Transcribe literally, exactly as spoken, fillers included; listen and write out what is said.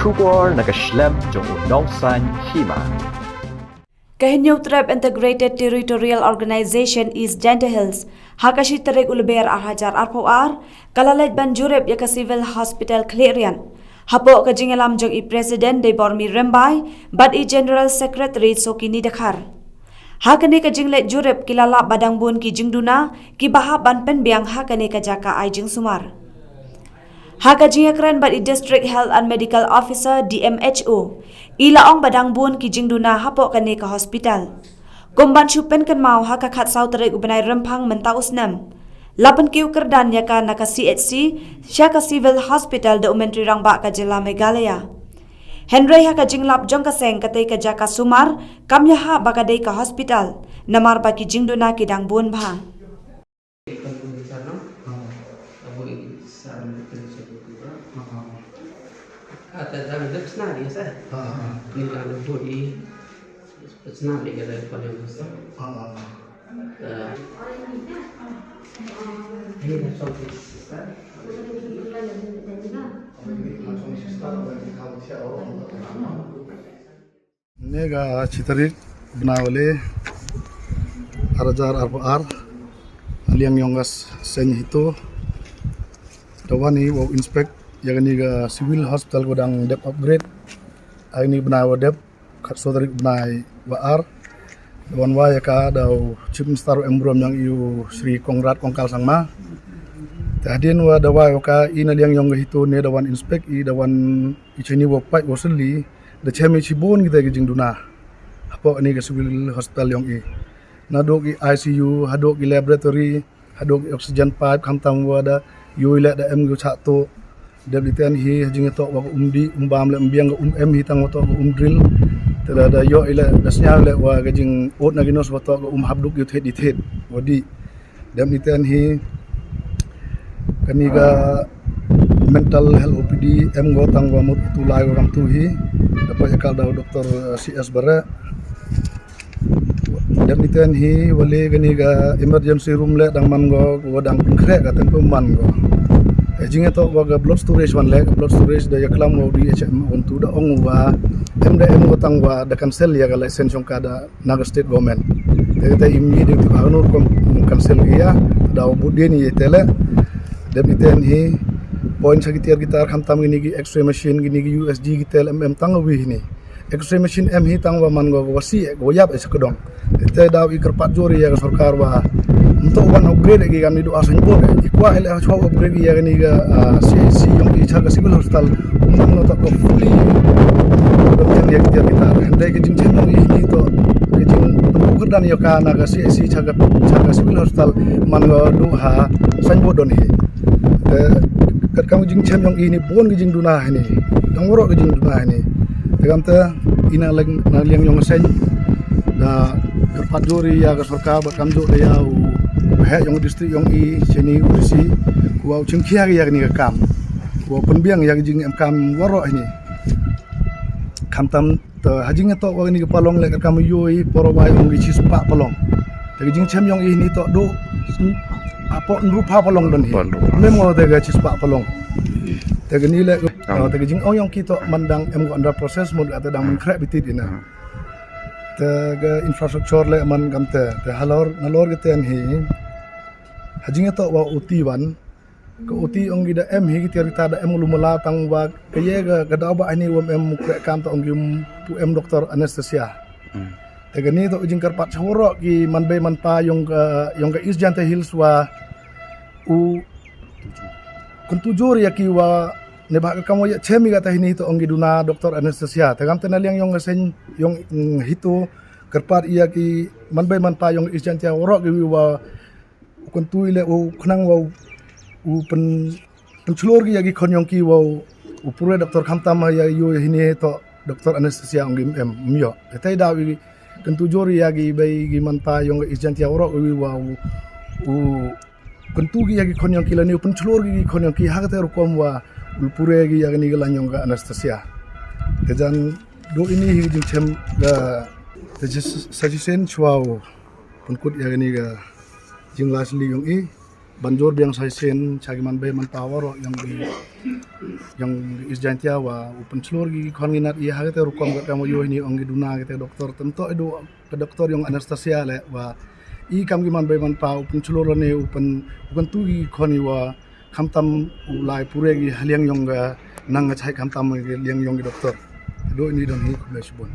Khubor na ka shlem jong u Nongsaiñ Hima. Ka Hynñiewtrep Integrated Territorial Organization East Jaintia Hills, ha ka shi tarik u Lber ar hajar arphew ar, ka la leit ban jurip ya ka Civil Hospital Khliehriat. Hapoh ka jingyalam jong i President Deibormi Rymbai, bad i General Secretary Sokini Dkhar. Ha kane ka jingleit jurip ki la lap ba dang bun ki jingduna, ki ba hap ban pynbiang ha kane ka jaka ai jingsumar. Ha ka jingïakren bad i District Health and Medical Officer, D M H O, i la ong ba dang bun ki jingduna hapoh kane ka hospital. Kum ban shu pynkynmaw, ha ka khatsaw tarik u bnai Rymphang mynta u snem, la pynkiew kyrdan ya ka na ka C H C sha ka Civil Hospital da u Myntri Rangbah ka jylla Meghalaya. Hynrei ha ka jinglap jong ka seng, katei ka jaka sumar kam yahap ba ka dei ka hospital, namar ba ki jingduna ki dang bun bha. Neka chi tarik bnai wa le, ar hajar arphew ar, na liang yong ka seng HITO da wan i wow inspect ya kani ka Civil Hospital ko dang dep upgrade. Ai ni bnai wa dep, khatsaw tarik bnai wa ar, da wan wa ya ka da u Chief Minister wa em burom yong i, u Shri Conrad Kongkal Sangma. Te hadien wa da wa ya ka, i na liang yong ka HITO ne da wan inspect i, da wan i chini wa pait wa sylli, da chem i chibun kita ki jingduna hapoh kani ka Civil Hospital yong i. Naduh ki I C U, haduh ki laboratory, haduh ki oxygen pipe, khamtam wa da yoh i le da em ki u chah tuh. Dep i ten hi, ha jingtoh wa ka um dih um bam le um biang, ka um em hi tang wa toh ka um drill. Te da, da yoh i le, da sniaw le wa ka jingud na ki nurse wa toh ka um hap duk yoh thied i thied wa dih. Dep i ten hi, kani ka mental health O P D em ko tang wa mut tu lai wa kam tu hi. Da pait ya ka da u Doctor C S Bareh. Dep i ten hi, wa le kani ka emergency room le dang man ko, wa dang pynkhreh ka tem ko man ko. E jingtoh wa ka blood storage wan le, ka blood storage da ya klam wa u D H M, wa tu da ong wa em da em ko tang wa da cancel ya ka license yong ka da na ka state government. Te, te im ye de tu ka nur kom cancel ya, da u bud de ni te le. Dep i ten hi, point sa ki tiar ki tar, khamtam kini ki X-ray machine, kini ki U S G ki tel em, em tang wi ni. X-ray machine em hi tang wa man ko wa si, wa yap e sa ka dong. Te daw i kyrpad jur ya ka sorkar wa mynta wan upgrade ki, kam ni du a signboard. I kwah i le ha chwa upgrade ya kani ka, ah, C H C yong i cha ka Civil Hospital. Ym man ko toh ka fully, da jan ya kita kita. Hynrei ka jingchem yong i ni toh ka jingpynkup kyrdan ya ka na ka C H C cha ka, cha ka Civil Hospital, man ko du ha signboard don hi. Te katkam ka jingchem yong i ni, bun ka jingduna hi ni, dang waroh ka jingduna hi ni. Te kamte i na liang, na liang yong ka seng, da kyrpad jur ya ka sorkar, bad kamjooh da ya u heh yong ka district yong i, chini u D C, wa u chimkhia ya kani ka kam, wa pynbiang ya ka jingem kam waroh hi ni. Khamtam te ha jingtoh wa kani ka palong le, ka kam yoh i por wa ong ki chispah palong. Te ka jingchem yong i ni toh du, hapoh ynru pha palong don hi. Hapoh ynru pha. Mem wa te ka chispah palong. Te kani le, kam, te ka jingong yong ki toh man dang em ko under process, mut ka te dang man khreh bitit i na. Hmm. Te ka infrastructure le man kamte, te halor, nalor ka ten hi. Ha jingtoh wa O T wan, ka O T ong ki da em hi ki tiar ki tar, da em lu mala, tang wa ka ye ka, ka daw ba hi ni wa em kreh kam toh ong ki pu em doctor anesthesia. Hmm. Te kani toh jingkyrpad cha waroh ki man bei man pa yong ka, yong ka East Jaintia Hills wa u kyntu jur ya ki wa ne ba ka kam wa ya chem i ka te hi ni toh ong ki duna doctor anesthesia. Te kamte na liang yong ka seng yong, mm, HITO kyrpad ya ki man bei man pa yong East Jaintia waroh ki wi wa u kyntu i le u khnang wa u pyn, pynchlur ki ya ki khon yong ki wa u pure doctor, khamtam ya yoh hi ni toh doctor anesthesia ong ki em, em yoh. Te daw i kyntu jur ya ki bei ki man pa yong ka East Jaintia waroh wi wa u, u kyntu ki ya ki khon yong ki lane u pynchlur ki, ki khon yong ki ha ka te rukom wa u pure ki ya kani ka line yong ka anesthesia. Te jan du i ni hi jingchem ka, te suggestion chwa u pynkut ya kani ka jinglai sylli yong i. ban jur biang sa sien cha ki man bei man pa waroh yong ki, yong East Jaintia wa u pynchlur ki khon ki nat i ha kate rukom katkam wa yoh ini ong ki duna kate doctor. Te ymtoh i du ka doctor yong anesthesia le wa i kam ki man bei man pa u pynchlur lane u pyn, u kyntu ki khon i wa khamtam u lai pure ki ha liang yong ka nang ka chai khamtam ki liang yong ki doctor. Du ini don hi, khublei chibun.